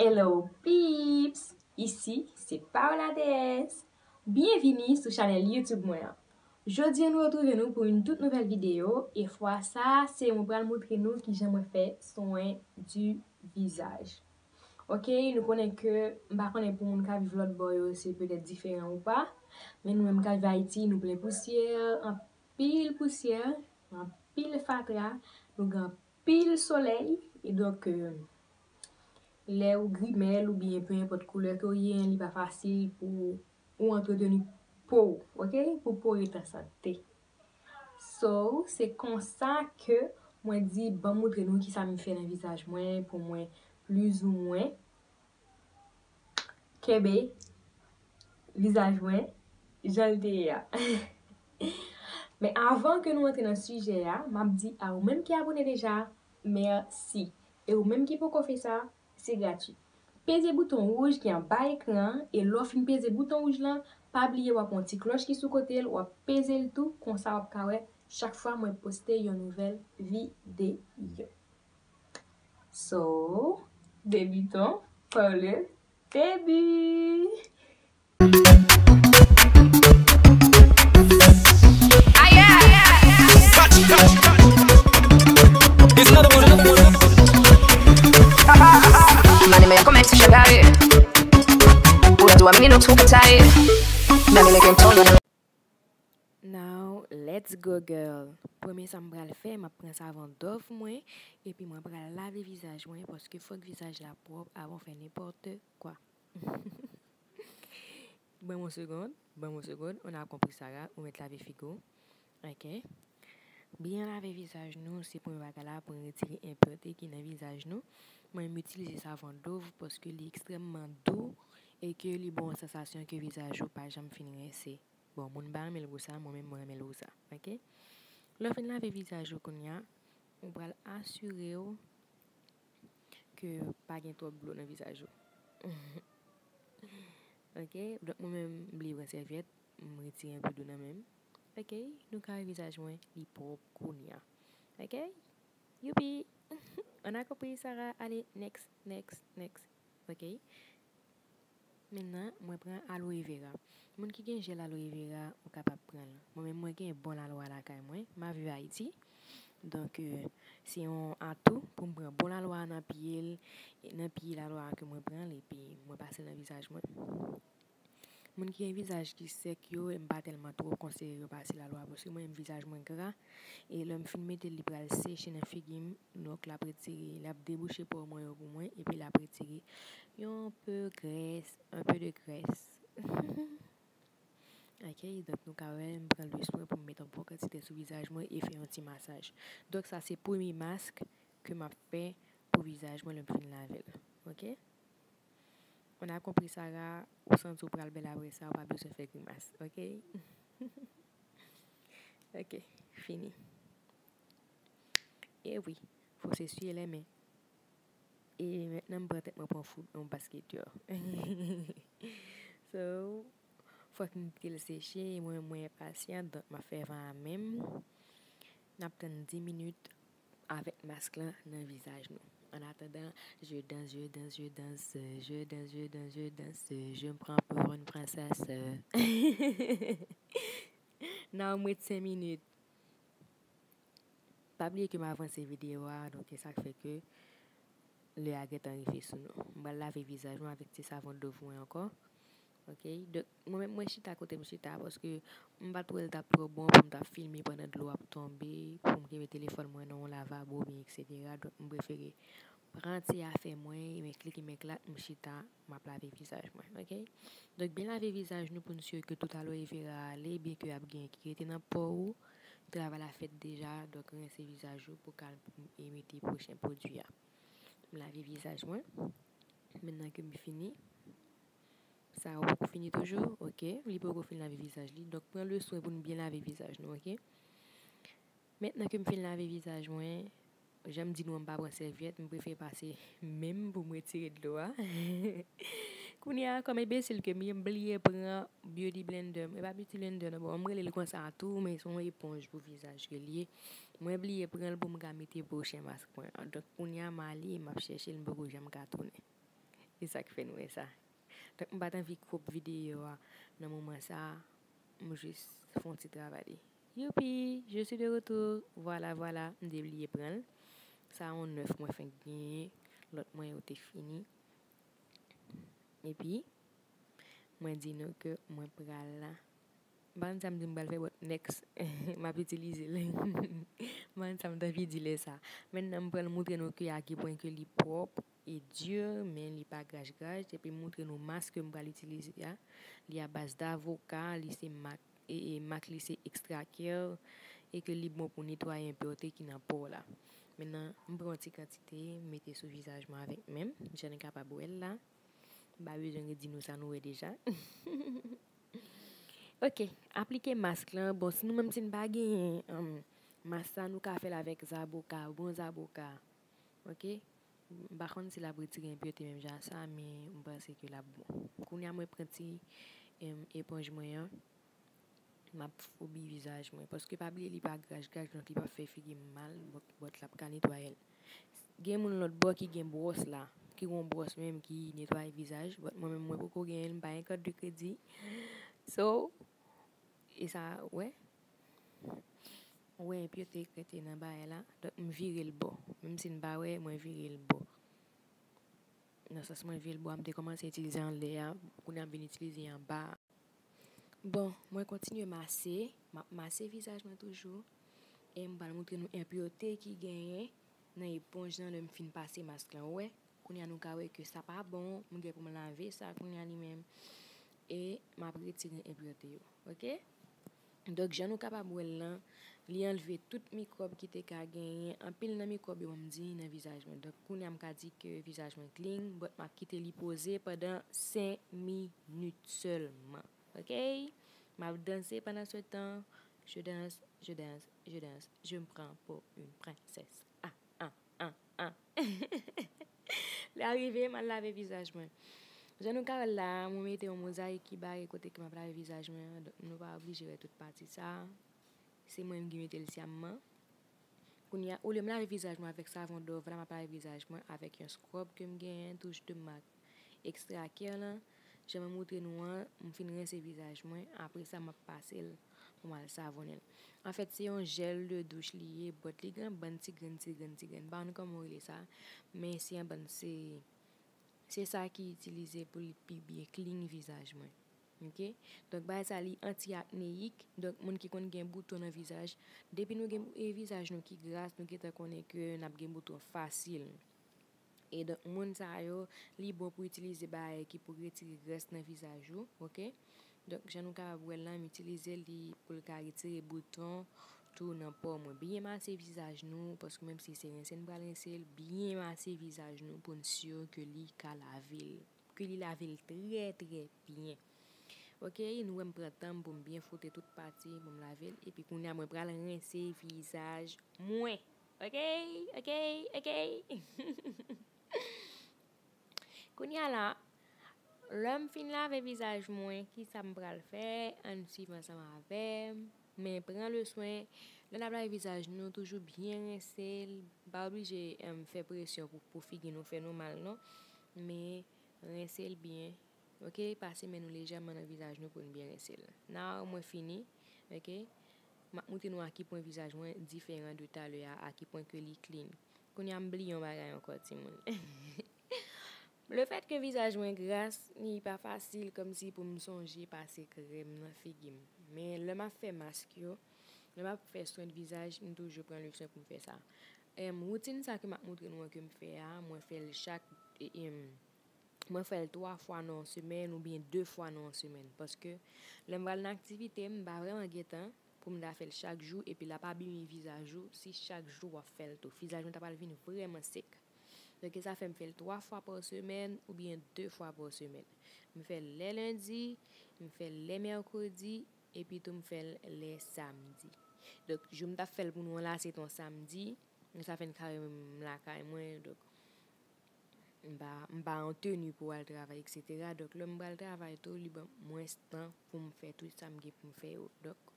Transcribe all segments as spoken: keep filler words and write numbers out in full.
Hello peeps! Isi se Paola D S. Byenvini sou chanèl YouTube mwen an. Jodi a nou retwouve nou pou yon tout nouvèl videyo e fwa sa se mwen pral montre nou kijan mwen fè swen di vizaj. Ok, nou konnen ke m pa konnen pou moun k ap viv lòt bò yo se petèt diferan ou pa, men nou menm k ap viv Ayiti nou plen pousyè, anpil pousyè, anpil fatra, nou gen anpil solèy, e donk, euh, lè ou grimèl oubyen pe enpòt koulè ke w ye, li pa fasil pou ou antreteni po w, ok? Pou po w ret an sante. So, se konsa ke mwen di, ban m montre nou kisa m fè nan vizaj mwen pou mwen plizoumwen kenbe vizaj mwen jan l te ye a. Men avan ke nou antre nan sijè a, m ap di a ou menm ki abone deja, mèsi. E ou menm ki poko fè sa, se gratwi. Peze bouton wouj ki anba ekran an, e lè w fin peze bouton wouj lan, pa bliye w ap wè yon ti klòch ki sou kote l, w ap peze l tou, konsa w ap ka wè chak fwa mwen poste yon nouvèl videyo. So, debutons par le début. Now, let's go, girl. Premye sa m pral fè, m ap pran savon Dove mwen, epi mwen pral lave vizaj mwen, paske fòk vizaj la pwòp avan w fè nenpòt kwa. Ban m yon segonn, ban m yon segonn, on a compris Sarah, ou mèt lave figi w. Ok. Byen lave vizaj nou, se premye bagay la pou n retire enpirete ki nan vizaj nou. Mwen, m itilize savon Dove paske li ekstrèmman dou e ke li ba w yon sansasyon ke vizaj ou pa janm fin rense. Bon, moun pa renmen l pou sa, mwen menm mwen renmen l pou sa, ok? Lè w fin lave vizaj ou kounye a, ou pral asire w ke pa gen twòp dlo nan vizaj ou. Ok? Donk mwen menm, m bliye pran sèvyèt, m retire enpe dlo nan men m. Ok? Nou kare vizaj mwen, li pwòp kounye a. Ok? Youpi! On a compris Sarah, allez, next, next, next. Ok? Mentnan, mwen pran aloe vera. Moun ki gen jèl aloe vera, ou kapab pran l. Mwen menm, mwen gen bon lalwa lakay mwen. M ap viv Ayiti. Donk, euh, se yon atou pou m pran bon lalwa nan pye l, nan pye lalwa ke mwen pran l, epi mwen pase l nan vizaj mwen. Moun ki gen vizaj ki sèk yo, m pa tèlman twò konseye yo pase lalwa, paske mwen menm vizaj mwen gra, e lè m fin mete l, li pral seche nan figi m, donk l ap retire, l ap debouche pò mwen yo pou mwen, epi l ap retire yon pe grès, un peu de graisse. Ok, donk nou ka wè, m pran lwis mwen pou m mete yon bon kantite sou vizaj mwen e fè yon ti masaj. Donk sa se premye mask ke m ap fè pou vizaj mwen lè m fin lave l. Ok? On a compris Sarah, ou santi w pral bèl apre sa, ou pa bezwen fè grimas, ok? Ok, fini. E wi, fò se siye lè men. E mentnan m pran tèt mwen pou yon fout, yon basketè. So, fòk m kite l seche, e mwen, mwen enpasyan, donk m ap fè van an menm. N ap tann dis minit avèk mask lan nan vizaj nou. An atandan, je danse, je danse, je danse, je danse, je danse, je danse, je me prends pour une princesse. Nan yon mwens senk minit. Pa bliye ke m avanse videyo a, donk e sa k fè ke lè a gentan rive sou nou. M pral lave vizaj mwen avèk ti savon Dove mwen ankò. Ok, donk mwen menm mwen chita kote m chita paske m pa t wè l t ap twò bon pou m t ap filme pandan dlo ap tonbe, pou m kenbe telefòn mwen nan yon lavabo oubyen etsetera. Donk m prefere pran ti afè mwen, men klik men klak, m chita, m ap lave vizaj mwen, ok? Donk byen lave vizaj nou pou n sire ke tout aloe vera ale, byen ke ap gen ki rete nan po ou, travay la fèt deja, donk rense vizaj ou pou ka al mete pwochen pwodui a. M lave vizaj mwen. Mentnan ke m fini, Sa ou poko fini toujou? Ok, li poko fin lave vizaj li. Donk pran le swen pou n byen lave vizaj nou, ok? Mentnan ke m fin lave vizaj mwen, jan m di nou an, m pa pran sèvyèt, m prefere pase men m pou m retire dlo a. Kounye a, kòm enbesil ke m ye, m bliye pran beauty blender m. E pa beauty blender non, bon, m rele l konsa tou, men se yon eponj pou vizaj ke l ye. Mwen bliye pran l pou m ka mete pwochen mask mwen an. Donk kounye a, m ale, m ap chèche l, m poko janm ka tounen. Se sa k fè n wè sa. Donk, m pa t anvi koup videyo a nan moman sa a, m jis fè yon ti travay li. Youpi, je suis de retour. Vwala, vwala, m te bliye pran l. Sa yon nèf mwen fenk genyen, lòt mwen yo te fini. Epi, mwen di nou ke mwen pral la. M pa konn sa m di m pral fè, but next, m ap itilize l. M pa konn sa m t anvi di lè sa. Mentnan, m pral montre nou ke a ki pwen ke li pwòp e di, men li pa graj graj. Epi m montre nou mask ke m pral itilize a. Li a baz davoka, li se mak, e, e mak li se Extra Care, e ke li bon pou netwaye enpirte ki nan po w la. Mentnan, m pran yon ti kantite, m mete sou vizaj mwen avèk men m, jan nou kapab wè l la. M pa bezwen redi nou sa nou wè deja. Ok, aplike mask lan. Bon, si nou menm si n pa genyen, um, mask sa, nou ka fè l avèk zaboka, bon zaboka. Ok? M pa konn si l ap retire enpirte menm jan sa, men m panse ke l ap bon. Kounye a mwen pran ti, em, eponj mwen an, m ap foubi vizaj mwen. Paske pa bliye li pa graj graj, donk li p ap fè figi m mal, but, but l ap ka netwaye l. Gen moun lòt bò ki gen bwòs la, ki gen yon bwòs menm ki netwaye vizaj, but mwen menm mwen poko genyen l, m pa gen kat de kredi. So, e sa, wè. Ou wè enpirte k rete nan bagay la. Donk, m vire l bò. Menm si n pa wè, mwen vire l bò. Nan sans mwen vire l bò a, m te kòmanse itilize anlè a, kounye a m vin itilize anba a. Bon, mwen kontinye mase, m ap mase vizaj mwen toujou. E m pral montre nou enpirte ki genyen nan eponj lan lè m fin pase mask lan. Ou wè, kounye a nou ka wè ke sa pa bon, m gen pou m lave sa kounye a li menm. E m ap retire enpirte yo, ok? Donk, jan nou kapab wè l lan, li anlve tout mikwòb ki te ka genyen. Anpil nan mikwòb yo, m di, nan vizaj mwen. Donk, kounye a m ka di ke vizaj mwen clean, but m ap kite li poze pandan senk minit sèlman. Ok? M ap danse pandan se tan. Je danse, je danse, je danse. Je me prends pour une princesse. Ah, ah, ah, ah. Lè a rive, m al lave vizaj mwen. Jan nou ka wè l la, mwen mete yon mozayik ki bare kote ke m ap lave vizaj mwen an. Donk, nou pa oblije wè tout pati sa. Se mwen menm ki mete l sèlman. Kounye a, olye m lave vizaj mwen avèk savon Dove la, m ap lave vizaj mwen avèk yon scrub ke m genyen, touch de mak Extra Care lan. Jan mwen montre nou an, m fin rense vizaj mwen, apre sa m ap pase l pou m al savonnen l. Anfèt, se yon jèl de douch li ye, but li gen bann ti grenn, ti grenn, ti grenn. M pa konn kòman yo rele sa, men se yon bann, se, se sa ki itilize pou li pi byen clean vizaj mwen. Ok? Donk, bagay sa li anti-akneyik. Donk, moun ki konn gen bouton nan vizaj, depi nou gen, e, vizaj nou ki gras, nou gentan konnen ke n ap gen bouton fasil. E donk, moun sa yo, li bon pou itilize bagay ki pou retire grès nan vizaj ou, ok? Donk, jan nou kapab wè l lan, m itilize li pou l ka retire bouton tou nan po mwen. Byen mase vizaj nou, paske menm si se rense n pral rense l, byen mase vizaj nou pou n si ke li ka lave l, ke li lave l trè, trè byen. Ok, nou wè m pran tan m pou m byen fwote tout pati pou m lave l. Epi kounye a mwen pral rense vizaj mwen. Ok, ok, ok. Kounye a la, lè m fin lave vizaj mwen, kisa m pral fè? Ann swiv ansanm avè m. Men pran le swen, lè n ap lave vizaj nou, toujou byen rense l. Pa oblije, em, fè presyon pou, pou figi nou fè nou mal, non. Men rense l byen. Ok, pase men nou lejèman nan vizaj nou pou n byen rense l. Now, mwen fini. Ok? M ap montre nou a ki pwen vizaj mwen diferan de talè a, a ki pwen ke li clean. Kounye a m bliye yon bagay ankò, timoun. Le fèt ke vizaj mwen gras, li pa fasil kòmsi pou m sonje pase krèm nan figi m. Men lè m ap fè mask yo, lè m ap fè swen de vizaj, m toujou pran le swen pou m fè sa. Em, woutin sa ke m ap montre nou an ke m fè a, mwen fè l chak, e, em, mwen fè l twa fwa nan yon semèn oubyen de fwa nan yon semèn. Paske lè m pral nan aktivite, m pa vrèman gen tan pou m ta fè l chak jou, epi l ap abime vizaj ou si chak jou w ap fè l tou. Vizaj mwen ta pral vin vrèman sèk. Donk, e sa fè m fè l twa fwa pa semèn oubyen de fwa pa semèn. M fè l lè lendi, m fè l lè mèkredi, epi tou m fè l lè samdi. Donk, jou m t ap fè l pou nou an la, se t on samdi. Sa fè n ka wè m lakay mwen, donk, m pa, m pa an teni pou al travay, etsetera. Donk, lè m pral travay tou, li ban m mwens tan pou m fè tout sa m gen pou m fè yo. Donk,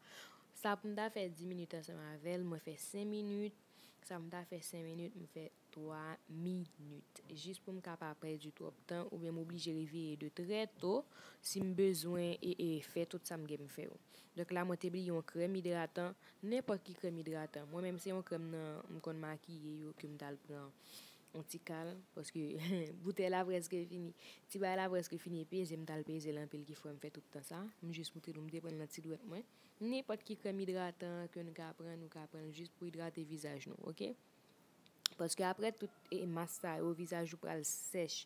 sa pou m ta fè dis minit ansanm avè l, mwen fè senk minit. Sa pou m ta fè senk minit, m fè twa minit. Jis pou m ka pa pèdi twòp tan, oubyen m oblije reveye de trè to si m bezwen e, e fè tout sa m gen m fè yo. Donk la, mwen te bliye yon krèm idratan, nenpòt ki krèm idratan. Mwen menm se yon krèm nan m konn makiye yo ke m t al pran yon ti kal, paske boutèy la prèske fini. Ti bagay la prèske fini, e peze m t al peze l anpil ki fè m fè tout tan sa. M jis moutre nou, m te pran l nan ti dwèt mwen. Nenpòt ki krèm idratan ke nou ka pran, nou ka pran l jis pou idrate vizaj nou, oke? Paske apre tout e, mas sa yo, vizaj ou pral sèch.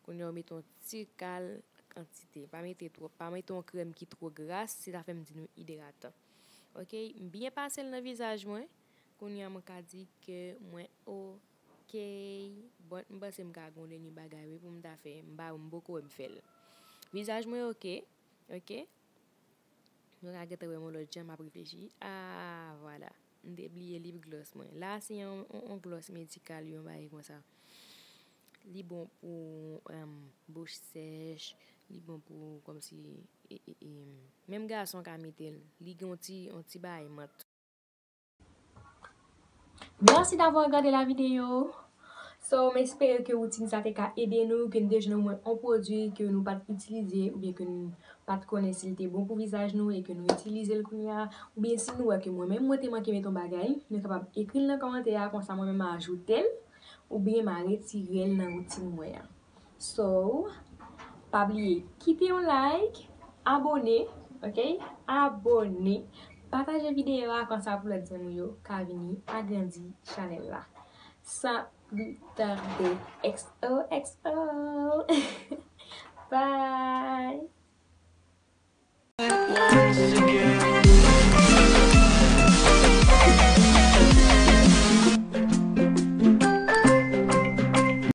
Kounye a ou mete yon ti kal kantite. Pa mete twòp, pa mete yon krèm ki twò gras, se sa fè m di nou idratan. Oke, m byen pase l nan vizaj mwen. Kounye a mwen ka di ke mwen oke. Bon, m panse m ka gen yon dènye bagay wi pou m ta fè. M pa, m poko wè m fè l. Vizaj mwen oke. Oke. Nou ka gentan wè m yon lòt jan, m ap reflechi. Ah, vwala. M te bliye lip gloss mwen. La, se yon, yon, yon gloss medikal, yon bagay konsa. Li bon pou, em, bouch sèch, li bon pou, kòmsi, e, e, e, menm gason ka mete l. Li gen yon ti, yon ti bagay mant. Merci d'avoir regardé la vidéo. So, m espere ke woutin sa te ka ede nou, ke n te jwenn omwen yon pwodui ke nou pa t itilize oubyen ke n pa t konnen si l te bon pou vizaj nou e ke nou itilize l kounye a, oubyen si nou wè ke mwen menm mwen te manke met yon bagay, nou kapab ekri l nan kòmantè a, konsa mwen menm m a ajoute l oubyen m a retire l nan woutin mwen an. So, pa bliye kite yon like, abone, oke? Abone, pataje videyo a konsa pou lòt zanmi w yo ka vini agrandi chanèl la. San pli tande, X O X O. Bye! Once again.